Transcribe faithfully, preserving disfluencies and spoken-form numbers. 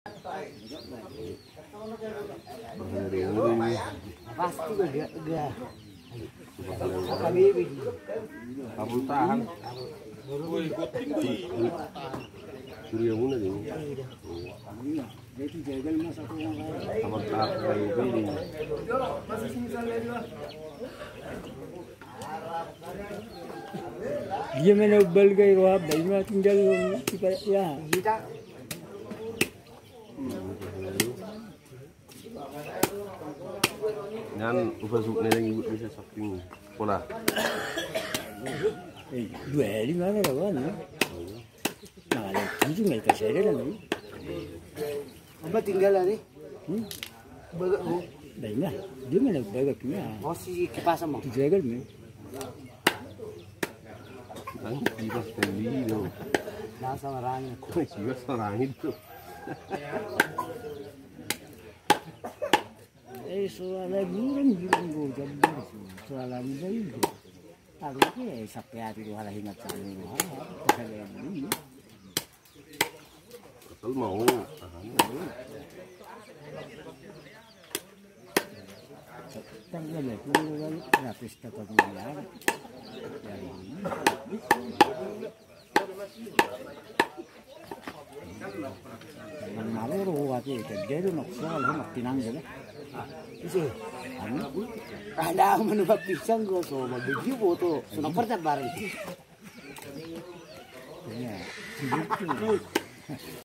Pasti gak, gak. Apa bebe? Apa tahan? Surya muna deh. Iya. Apa tahan? Dia mana balgai rohab, ima tinggal kita ya. Nan upasuk na lagi buat bisa shopping. Pola. Eh, dua hari mana lawan ya? Nah, ada tujuh nggak kasih ada lagi. Apa tinggal hari? Hmm? Bagak, oh. Baik lah, dia mana bagaknya? Oh, si kipas sama. Dijagal nih. Ang kipas tadi lo. Nasa marangit. Kipas marangit tuh. Eh, soalnya burung, burung gojam, burung. Soalnya burung. Aku ke sakit hati tuh, ala ingat sama lu. Ah, kesal ini. Kesal mau. Ah, ini. Kan dia lihat dulu, kan, gratis tetap mengalir. Ya, ini. Nang maroro hati, jadi nak soal, nak tinang jadi. Ise. Anu? Ada mana baptisan gua, so, bagi foto, so, nak percaya bareng. Iya.